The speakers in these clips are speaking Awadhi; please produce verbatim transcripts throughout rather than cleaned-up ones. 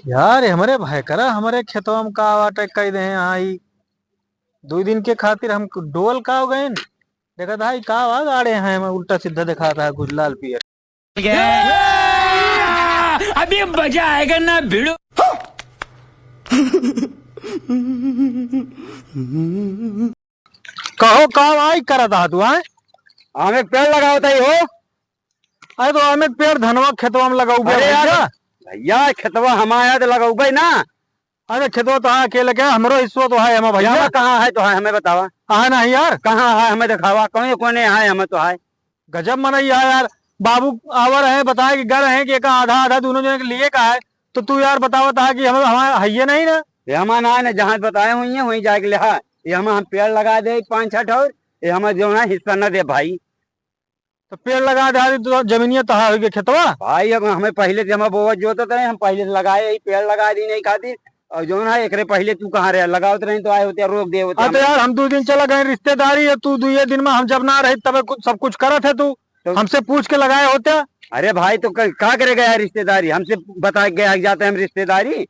यार, हमरे भाई करा, हमरे खेतवा में का वाटे कई दे हैं, हाँ, ई दुई दिन के खातिर हम डोल का हो गए न? देखत हा, ई का वा गाड़े हैं, मैं उल्टा सीधा दिखाता है, कुछ लाल पियर। अभी मजा आएगा ना भिड़ू। कहो, का वाई करत हा तू, आए? आमे के पेड़ लगावत हई हो। अरे, तो आमे के पेड़ धनवा खेतवा में लगाऊ बे अरे यार, भैया। भैया, खेतवा हमार है तो लगाऊ बे ना। अरे, खेतवा तो है अकेले के, हमरो हिस्सो तो है, हमें भैया। कहाँ है तो है, हमें बतावा। आहे नहीं यार। कहाँ है, हमें दिखावा, कौन कोने है, हमें तो है। गजब मनई है यार। बाबू आवर है, बताए कि घर है कि एका आधा आधा दोनों जने के लिए का है, तो तू यार बतावत हा कि हम, हमारा हइये नहीं ना। ये हमारा ना है ना, जहाँ बताए हुई है, वहीं जाके ले हा। ये हम, हम पेड़ लगा दे पाँच छठ और, ये हमारा जो है हिस्सा न दे भाई। तो पेड़ लगा दे, तो जमीनिया तहा होई के खेतवा। भाई, अब हमें पहले से हमारा बोवा जोतत रहे, हम पहले से लगाए, यही पेड़ लगा दी नहीं खातिर। और जौन है, एकरे पहिले तू कहाँ रहे? लगावत रही तो आए होते, रोक दे होते हाँ, तो हमें। यार, हम दो दिन चला गए रिश्तेदारी है, तू दुए दिन में हम जब ना रही, तबे कुछ, सब कुछ करत है तू। तो हमसे पूछ के लगाए होते। अरे भाई, तो क-, का करे गया रिश्तेदारी? हमसे बता के गया, जाते हम रिश्तेदारी,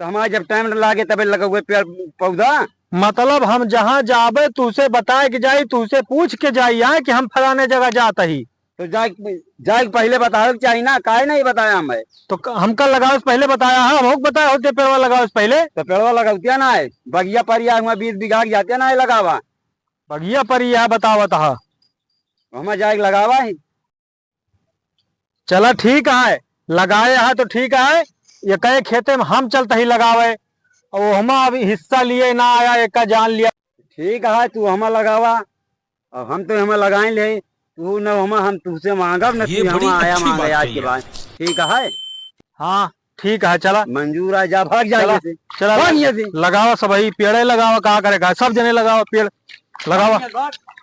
तो हमारा जब टाइम लागे, तबे लगउए पेड़ पौधा। मतलब, हम जहाँ जाबे, तुसे बताए के जाई, तुसे पूछ के जाई, आए कि हम फलाने जगह जात ही। तो जाए, जाए के पहिले बतावे के चाही ना, काहे नहीं बताया हमें? तो क-, हमका लगावे से पहिले बताया है, हमहू के बताया होते पेड़वा लगावे से पहिले। तो पेड़वा लगावतिया ना है, बगिया परिया हुआ बीस बीघा के जाते ना है लगावा। बगिया परिया बतावत हा। हमें जाए के लगावा है। चला ठीक है, लगाए हा तो ठीक है, ये कहे खेते में हम चलता ही लगावे, और हमा अभी हिस्सा लिए ना आया, एका जान लिया। ठीक है, तू हमा लगावा, अब हम तो हमें लगाए ले, तू न हमें, हम तुझसे मांगब न, ये तू बड़ी हमें आया अच्छी मांगे बात आज कही के है। बाद। ठीक है? हाँ, ठीक है, चला। मंजूर है, जा भाग जा चला, यहाँ से। चला, भाग यहाँ से। लगावा सबही, पेड़े लगावा, का करे का, सब जने लगावा पेड़, लगावा। भाग यहाँ से।